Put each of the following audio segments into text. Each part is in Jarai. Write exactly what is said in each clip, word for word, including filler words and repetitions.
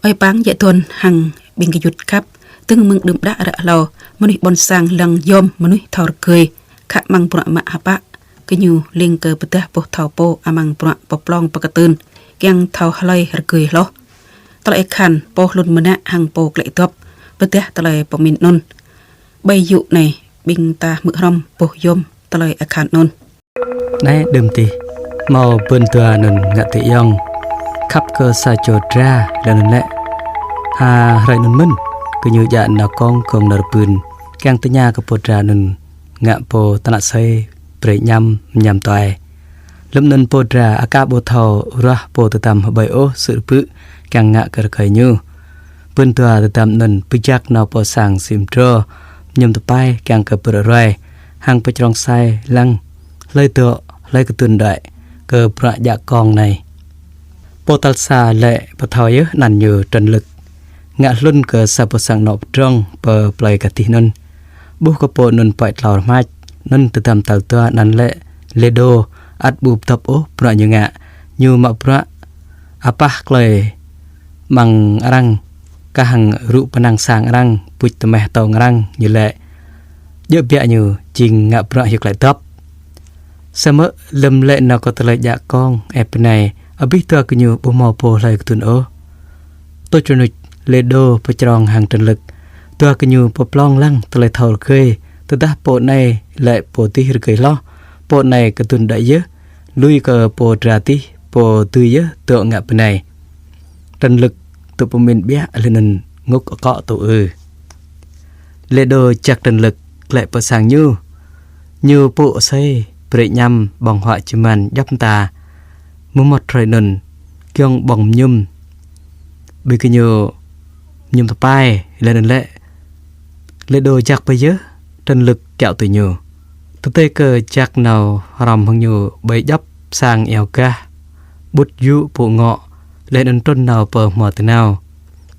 Ơi pang yă dôn hăng ƀing gơyut khăp, tơ̆ng mơ̆ng đưm đă ră hlâo, mơnuih ƀôn sang lăng yom mơnuih thâo rơgơi, khă amăng bruă mă hơpă, gơñu lêng kơ pơdah boh thâo pô amăng bruă pơplông pơkơtưn, kiăng thâo hlơi rơgơi hloh. Tơlơi akhan pô hlŭn mơnă hăng pô klĕ dŏp, pơdah tơlơi pơmĭn anŭn. Ƀơi yŭ anai, ƀing ta hmư̆ hrŏm boh yom tơlơi akhan anŭn. Anai đưm tih, hmâo bơn dua anŭn ngă tơ ayŏng, khăp kơ sa čô dra lĕ anŭn lĕ. Ha hrơi anŭn mơ̆n, gơñu djă nao kông gơ̆ng nao rơbưn, kiăng tơña kơ pô dra anŭn ngă pô tơnă asơi, brơi añăm, añăm tuai. Lơ̆m anŭn pô dra aka ƀu thâo ruah pô tơdăm hơƀơi ôh, sư̆ rơbư̆ kiăng ngă kơ rơkơi ñu. Bơn dua tơdăm anŭn pơjăk nao pơ sang sĭ mơdrô, mơñum tơpai kiăng kơ pơrơruai, hăng pơčrông sai lăng hlơi dŏ, hlơi kơdŭn đuaĭ kơ bruă djă kông anai. Pô tal sa lĕ pơthâo yơh, anăn ñu Trăn Lưk. Ngă hlŭn kơ sa boh sang anŏ pơdrŏng pơ plơi gah dih anŭn. Ƀuh kơ pô anŭn puăi tlâo rơmač, anŭn tơdăm tal dua anăn lĕ Lê Đô, ăt ƀu pơdŏp ôh bruă ñu ngă. Ñu mă bruă apah klơi amăng arăng, kah hăng rŭ pơnăng sang arăng, puč tơmeh tông arăng, ñu lĕ djơ̆ biă ñu jing ngă bruă hyu klĕ dŏp. Samơ̆ lơ̆m lĕ nao kơ tơlơi djă kông ĕp bơnai, abih dua gơñu ƀu hmâo pô hlơi kơdŭn ôh. Tôč rơnuč Lê Đô pơčrông hăng Trăn Lưk, dua gơñu pơplông lăng tơlơi thâo rơgơi, tơdah pô anai lĕ pô dih rơgơi hloh, pô anai kơdŭn đuaĭ yơh, lui kơ pô dra dih, pô dưi yơh dŏ ngă bơnai. Trăn Lưk tŭ pơmĭn biă lĕ anŭn ngŭk akŏ tŭ ư. Lê Đô jak Trăn Lưk glaĭ pơ sang ñu. Ñu pŭ asơi, brơi añăm ƀơ̆ng huă čơman djŏp mơta. Mơmŏt hrơi anŭn, giŏng ƀơ̆ng mơñum. Ƀing gơñu mơñum tơpai, lĕ anŭn lĕ Lê Đô jak pơ yơh, Trăn Lưk kiaŏ tui ñu. Tơdơi kơ jak nao hrŏm hăng ñu ƀơi djŏp sang iâu gah, ƀŭt yŭ pŭ ngŏ, lĕ anŭn trŭn nao pơ hmua tơnao.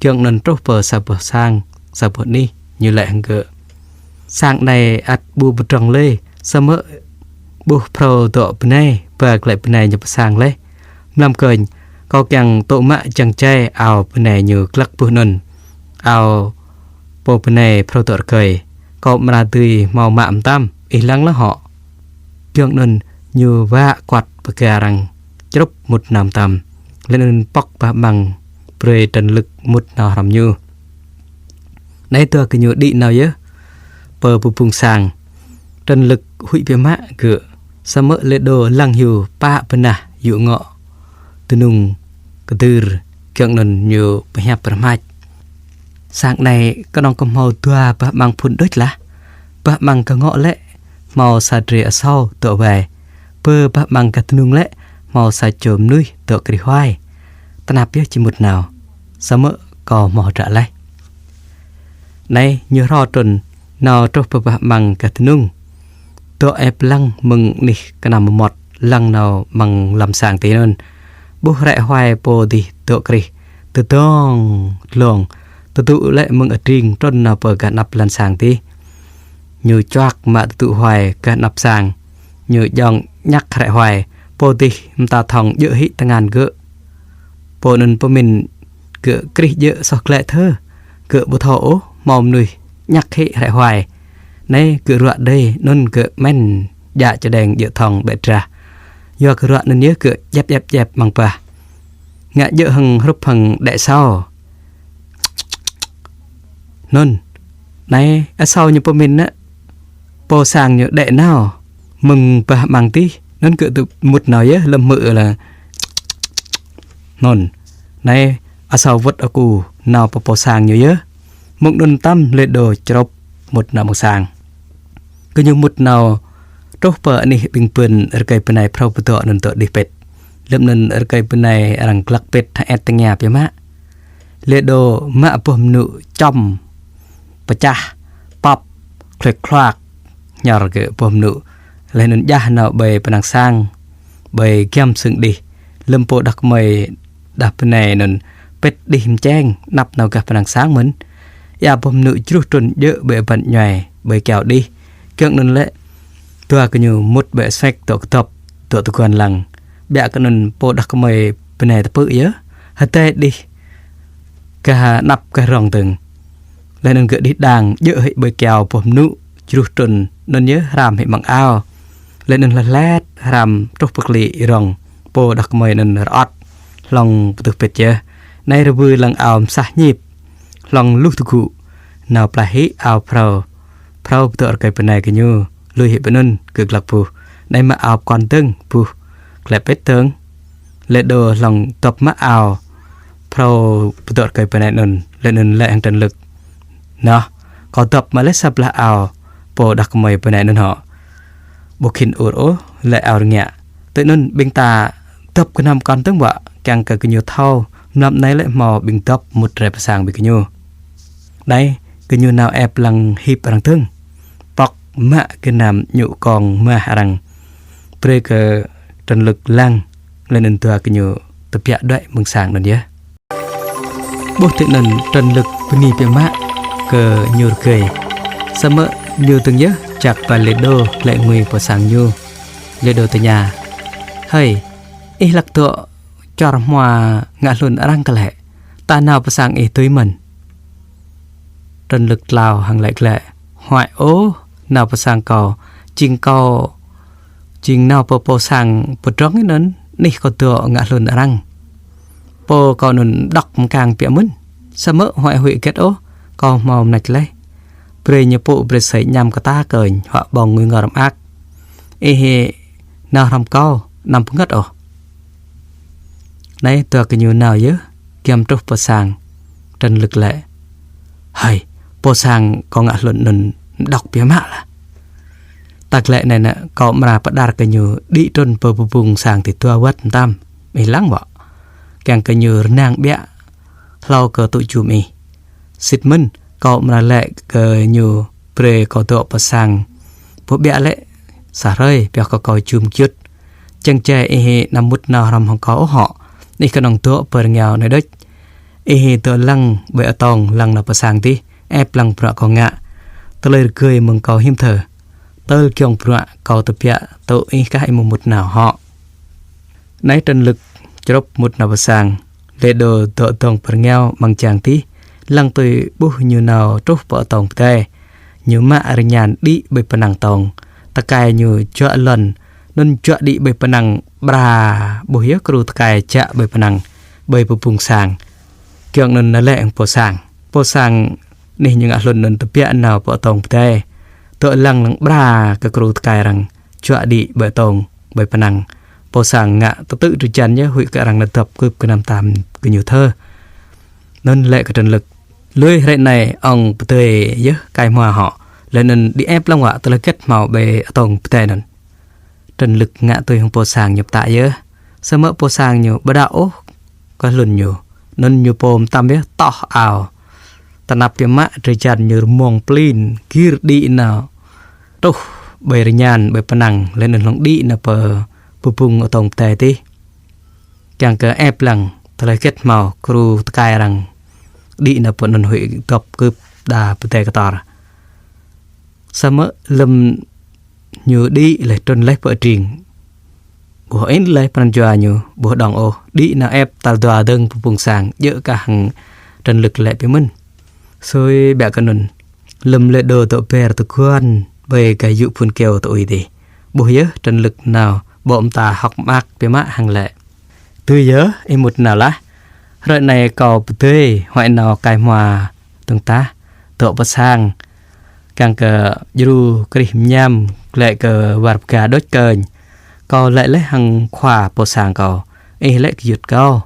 Giŏng anŭn truh pơ sa boh sang, sa boh anih, ñu lĕ hăng gơ̆: Sang anai ăt ƀu pơdrŏng lơi, samơ̆ ƀuh phrâo dŏ bơnai, ba glaĭ bơnai ñu pơ sang laih. Mlam kơnh, kâo kiăng tŭ mă jăng jai ao bơnai ñu glăk ƀuh anŭn. Ao pô bơnai phrâo dŏ rơgơi, kâo amra dưi hmâo mă mơtam, ih lăng lơ hŏ. Giŏng anŭn ñu wă kuăt pơga arăng črŭp mŭt nao mơtam. Lĕ anŭn pŏk bah amăng brơi Trăn Lưk mŭt nao hrŏm ñu. Anai dua gơñu đĭ nao yơh pơ bơbung sang. Trăn Lưk huĭ biă mă gơ̆, samơ̆ Lê Đô lăng hyu pă bơnah yŭ ngŏ dơnung kơdưr, giŏng anŭn ñu pơhiăp rơmač: Sang anai kơnơ̆ng kơ hmâo dua bah amăng phŭn đôč lah. Bah amăng gah ngŏ lĕ hmâo sa drơi asâo dŏ wai. Pơ bah amăng gah dơnung lĕ hmâo sa čô mơnuih dŏ krih huai. Tơnap yơh či mŭt nao, samơ̆ kâo hmâo hơdră laih. Anai ñu hrô trŭn nao truh pơ bah amăng gah dơnung. Dŏ ĕp lăng mơ̆ng anih kơnăm mơmŏt lăng nao amăng lăm sang dih anŭn. Ƀuh hrĕ huai pô dih dŏ krih tơdŏng dlông, tơdŭ lĕ mơ̆ng adring trŭn nao pơ gah anăp lăn sang dih. Ñu čuak mă tơdŭ huai gah anăp sang. Ñu djŏng ñăk hrĕ huai, pô dih mơta thŏng djơ̆ hĭ tơngan gơ̆. Pô anŭn pơmĭn gơ̆ krih djơ̆ soh glaĭ thơ, gơ̆ ƀu thâo ôh hmâo mơnuih ñăk hĭ hrĕ huai. Anai gơ̆ ruă đơi, anŭn gơ̆ mĕn djă čơđeng djơ̆ thŏng ƀĕ drah. Yua kơ ruă anŭn yơh gơ̆ djep djep djep amăng bah. Ngă djơ̆ hăng hrup hăng đĕ asâo. Anŭn, anai asâo ñu pơmĭn nă, pô sang ñu đĕ nao mơ̆ng bah amăng dih, anŭn gơ̆ tŭ mŭt nao yơh, lơ̆m hmư̆ lă. Anŭn, anai asâo wơ̆t aku nao pơ pô sang ñu yơh. Mơ̆ng anŭn mơtam Lê Đô črŭp mŭt nao amăng sang. Gơñu mŭt nao truh pơ anih ƀing bơn rơkơi bơnai phrâo pơdŏ anŭn dŏ đih pĭt. Lơ̆m anŭn rơkơi bơnai arăng glăk pĭt hơĕt tơngia biă mă. Lê Đô mă boh mơnŭ čŏm pơčah, pŏp, khlŭek khlŭak, ñor gơ̆ boh mơnŭ. Laih anŭn jah nao ƀơi pơnăng sang, ƀơi giăm sưng đih. Lơ̆m pô đah kơmơi đah bơnai anŭn pĭt đih mơčeng, anăp nao gah pơnăng sang mơ̆n. Ia boh mơnŭ jruh trŭn djơ̆ ƀơi ƀăn ñuai, ƀơi kiao đih. Giŏng anŭn lĕ dua gơñu mŭt ƀơi asek dŏ kơdŏp, dŏ tơguan lăng. Biă kơ anŭn pô đah kơmơi bơnai tơpư̆ yơh. Hơdai đih gah anăp gah rŏng dơ̆ng. Laih anŭn gơ̆ đih đang, djơ̆ hĭ ƀơi kyâo boh mơnŭ, jruh trŭn, anŭn yơh hrăm hĭ amăng ao. Laih anŭn hlĕt hlĕt hrăm truh pơ klĭ rŏng, pô đah kơmơi anŭn rơŏt, hlŏng pơtuh pĭt yơh. Anai rơwư̆ lăng ao mơsah ñip, hlŏng luh tơgŭ, nao plaih hĭ ao phrâo, phrâo pơdŏ rơkơi bơnai gơñu, lui hĭ pơ anŭn gơ̆ glăk buh. Anai mă ao pơkŏn dơ̆ng buh, klĕ pĭt dơ̆ng. Lê Đô hlŏng dŏp mă ao phrâo pơdŏ rơkơi bơnai anŭn, laih anŭn laĭ hăng Trần Lực: Nŏ, kâo dŏp mă laih sa blah ao pô đah kơmơi bơnai anŭn hŏ. Ƀu khĭn ur ôh, laĭ ao rơngiă. Tui anŭn ƀing ta dŏp gơnam pơkŏn dơ̆ng wă, kiăng kơ gơñu thâo, mlam anai lĕ hmâo ƀing dŏp mŭt rai pơ sang ƀing gơñu. Anai, gơñu nao ĕp lăng hip arăng dơ̆ng. Pŏk mă gơnam ñu kông mah arăng. Brơi kơ Trần Lực lăng, laih anŭn dua gơñu tơbiă đuaĭ mơ̆ng sang anŭn yơh. Ƀuh tui anŭn Trần Lực bơni biă mă kơ ñu rơgơi. Samơ̆ ñu dơ̆ng yơh jak ba Lê Đô glaĭ ngui pơ sang ñu. Lê Đô tơña: Hơi, ih hlăk dŏ čor hmua ngă hlŭn arăng kơ lĕ? Ta nao pơ sang ih tui mơ̆n. Trần Lực tlao hăng laĭ glaĭ: Huăi ôh, nao pơ sang kâo, jing kâo, jing nao pơ pô sang pơdrŏng anŭn, anih kâo dŏ ngă hlŭn arăng. Pô kâo anŭn đŏk mơkang biă mơ̆n, samơ̆ huăi huĭ hơget ôh, kâo hmâo mơneč laih. Brơi ñu pŭ brơi sơi añăm kơ ta kơnh, huă ƀơ̆ng ngui ngor mơak. Ih nao hrŏm kâo, anăm pơngơ̆t ôh. Anai dua gơñu nao yơh, giăm truh pơ sang. Trần Lực laĭ: Hơi, pô sang kâo ngă hlŭn anŭn đŏk biă mă lah. Ta glaĭ anai nă, kâo amra pơđar kơ ñu đĭ trŭn pơ bơbŭng sang ti dua wơ̆t mơtam. Ih lăng wă. Kiăng kơ ñu rơnang ƀiă hlâo kơ tŭ jum ih. Sĭt mơ̆n, kâo amra laĭ kơ ñu brơi kâo dŏ pơ sang pô ƀiă lĕ sa hrơi, pioh kơ kâo jum gơyut. Čang čai ih anăm mŭt nao hrŏm hăng kâo ôh hŏ. Ih kơnơ̆ng dŏ pơ rơngiao anai đôč. Ih dŏ lăng ƀơi atông lăng nao pơ sang dih, ĕp lăng bruă kâo ngă. Tơlơi rơgơi mơ̆ng kâo hiư̆m thơ. Tơl giŏng bruă kâo tơbiă tŭ ih kah ih mŭt nao hŏ. Anai Trần Lực črŭp mŭt nao pơ sang. Lê Đô dŏ dơ̆ng pơ rơngiao amăng jang dih, lăng tui ƀuh ñu nao truh pơ atông pơdai. Ñu mă rơñan đĭ ƀơi pơnăng atông. Tơkai ñu juă lŏn, anŭn juă đĭ ƀơi pơnăng ƀra, ƀuh yơh kru tơkai jă ƀơi pơnăng, ƀơi bơbŭng sang. Giŏng anŭn nao laĭ hăng pô sang. Pô sang anih ñu ngă hlŭn anŭn tơbiă nao pơ atông pơdai. Dŏ lăng lăng ƀra kơ kru tơkai arăng juă đĭ ƀơi atông, ƀơi pơnăng. Pô sang ngă tơtư̆ drơi jan yơh, huĭ kơ arăng nao dŏp kưp gơnam tam gơñu thơ. Anŭn laĭ kơ Trần Lực: Lui hrơi anai ŏng pơdơi yơh kai hmua hŏ. Laih anŭn đĭ ĕp lăng wă tơlơi hơget hmâo ƀơi atông pơdai anŭn. Trần Lực ngă tui hăng pô sang ñu pơtă yơh. Samơ̆ pô sang ñu ƀu đaŏ ôh kơ hlŭn ñu. Anŭn ñu pô mơtam yơh tŏh ao. Tơnap biă mă drơi jan ñu rơmông plin, gir đĭ nao truh ƀơi rơñan, ƀơi pơnăng, laih anŭn hlŏng đĭ nao pơ bơbŭng atông pơdai dih. Kiăng kơ ĕp lăng tơlơi hơget hmâo kru tơkai arăng đĭ nao pơ anŭn, huĭ dŏp kưp đa pơdai kơtor. Samơ̆ lơ̆m ñu đĭ laih trŭn laih pơ tring, ƀu hơĭn laih pran jua ñu, ƀu hơđong ôh, đĭ nao ĕp tal dua dơ̆ng bơbŭng sang, djơ̆ kah hăng Trần Lực laĭ biă mơ̆n. Sui biă kơ anŭn, lơ̆m Lê Đô dŏ ber tơguan ƀơi gah yŭ phŭn kơyâo tơ-ui dih, ƀuh yơh Trần Lực nao ƀô̆ mơta hơ̆k mơak biă mă hăng laĭ: Tui yơh, ih mŭt nao lah. Hrơi anai kâo pơdơi, huăi nao kai hmua dơ̆ng tah, dŏ pơ sang. Kiăng kơ djru krih mơñam, glaĭ kơ war pơga đôč kơnh. Kâo laĭ laih hăng khua pô sang kâo, ih lĕ gơyut kâo.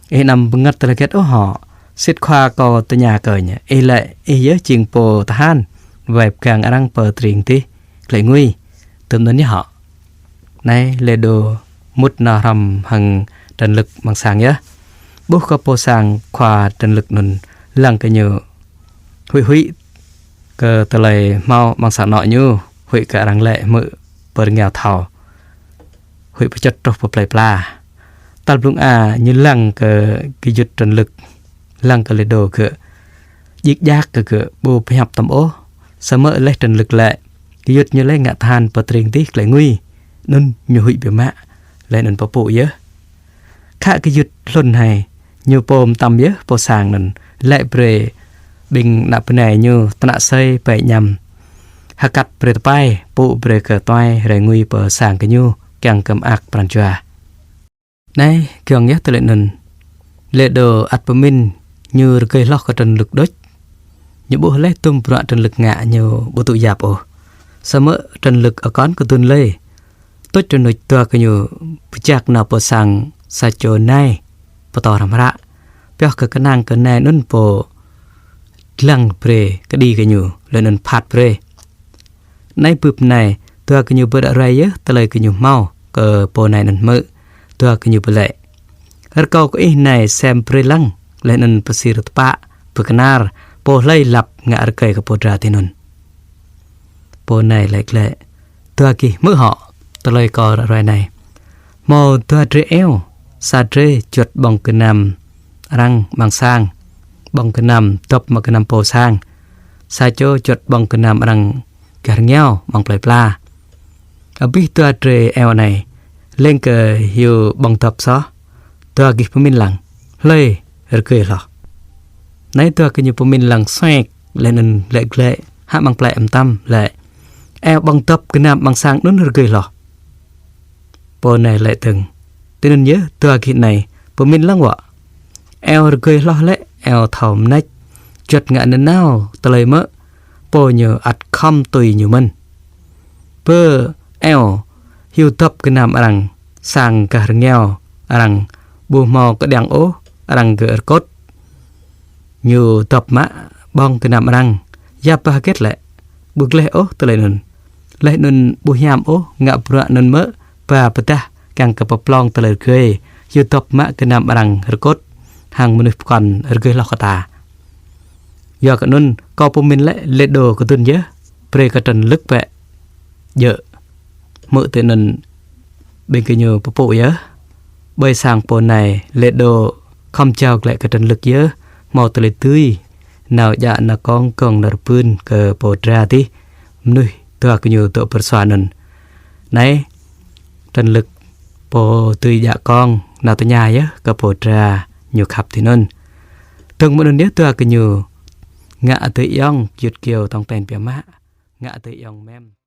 Ih anăm pơngơ̆t tơlơi hơget ôh hŏ. Sĭt khua kâo tơña kơnh, ih lĕ ih yơh jing pô tơhan wai pơgang arăng pơ tring dih, glaĭ ngui. Tơm anŭn yơh hŏ. Anai Lê Đô mŭt nao hrŏm hăng Trần Lực amăng sang yơh. Ƀuh kơ pô sang khua Trần Lực anŭn, lăng kơ ñu huĭ huĭ kơ tơlơi hmâo amăng sang anŏ ñu, huĭ kơ arăng laĭ hmư̆ pơ rơngiao thâo. Huĭ pơčŭt truh pơ plơi pla. Tal blung a ñu lăng kơ gơyut Trần Lực, lăng kơ Lê Đô gơ̆, djik djak kơ gơ̆, ƀu pơhiăp tơm ôh. Samơ̆ laih Trần Lực laĭ, gơyut ñu laih ngă tơhan pơ tring dih glaĭ ngui, anŭn ñu huĭ biă mă, laih anŭn pơpŭ yơh. Khă gơyut hlŭn hai, ñu pô mơtam yơh pô sang anŭn, Laĭ brơi ƀing ană bơnai ñu tơnă asơi pai añăm. Hơkăt brơi tơpai, pŭ brơi kơ tuai rai ngui pơ sang gơñu, kiăng kơ mơak pran jua. Anai, giŏng yơh tơlơi anŭn. Lêđô ăt pơmĭn ñu rơgơi hloh kơ Trần Lực đôč. Ñu ƀuh laih tơm bruă Trần Lực ngă ñu ƀu tŭ yap ôh. Samơ̆ Trần Lực akŏn kơdŭn lơi. Tuč rơnuč dua gơñu pơjak nao pơ sang sa čô nai pơtô hrăm hră. Pioh kơ kơnang kơ nai anŭn pô lăng brơi kơđi gơñu, laih anŭn phat brơi. Anai bưp anai, dua gơñu ƀu đă ruai yơh tơlơi gơñu hmâo kơ pô nai anŭn hmư̆, dua gơñu pơlaĭ: Rơkâo kơ ih nai sem brơi lăng, laih anŭn pơsir tơpă, pơkơnar, pô hlơi lăp ngă rơgơi kơ pô dra tih anŭn. Pô nai laĭ glaĭ: Dua gih hmư̆ hŏ tơlơi kâo đă ruai anai. Hmâo dua drơi eo, sa drơi juăt ƀơ̆ng gơnam arăng amăng sang, ƀơ̆ng gơnam dŏp mă gơnam pô sang, sa čô juăt ƀơ̆ng gơnam arăng gah rơngiao amăng plơi pla. Abih dua drơi eo anai, lêng kơ hyu ƀơ̆ng dŏp soh, dua gih pơmĭn lăng, hlơi rơgơi hloh. Anai dua gơñu pơmĭn lăng suek, laih anŭn laĭ glaĭ, hă amăng plơi amăng tăm laĭ: Eo ƀơ̆ng dŏp gơnam amăng sang anŭn rơgơi hloh. Pô nai laĭ dơ̆ng: Tui anŭn yơh dua gih anai pơmĭn lăng wă. Eo rơgơi hloh lĕ eo thâo mơneč, juăt ngă nanao tơlơi mơ̆, pô ñu ăt khŏm tui ñu mơ̆n. Bơ eo hyu dŏp gơnam arăng sang gah rơngiao, arăng ƀu hmâo kơđiăng ôh, arăng gơ̆ rơkôt. Ñu dŏp mă ƀơ̆ng gơnam arăng, yap bah hơget lĕ, ƀu gleh ôh tơlơi anŭn. Laih anŭn ƀu hiam ôh ngă bruă anŭn mơ̆, ba pơdah kiăng kơ pơplông tơlơi rơgơi, hyu dŏp mă gơnam arăng rơkôt, hăng mơnuih pơkŏn rơgơi hloh kơ ta. Yua kơ anŭn, kâo pơmĭn lĕ Lêđô kơdŭn yơh, brơi kơ Trần Lực bĕ. Djơ̆. Hmư̆ tui anŭn ƀing gơñu pơpŭ yơh. Ƀơi sang pô nai, Lêđô khŏm jao glaĭ kơ Trần Lực yơh, hmâo tơlơi dưi nao djă nao kông gơ̆ng nao rơbưn kơ pô dra tih, mơnuih dua gơñu dŏ pơrơsua anŭn. Anai, Trần Lực pô dưi djă kông nao tơña yơh kơ pô dra ñu khăp tih anŭn. Dơ̆ng mơ̆ng anŭn yơh dua gơñu ngă adơi ayŏng gơyut gơyâo tong ten biă mă, ngă adơi ayŏng mem.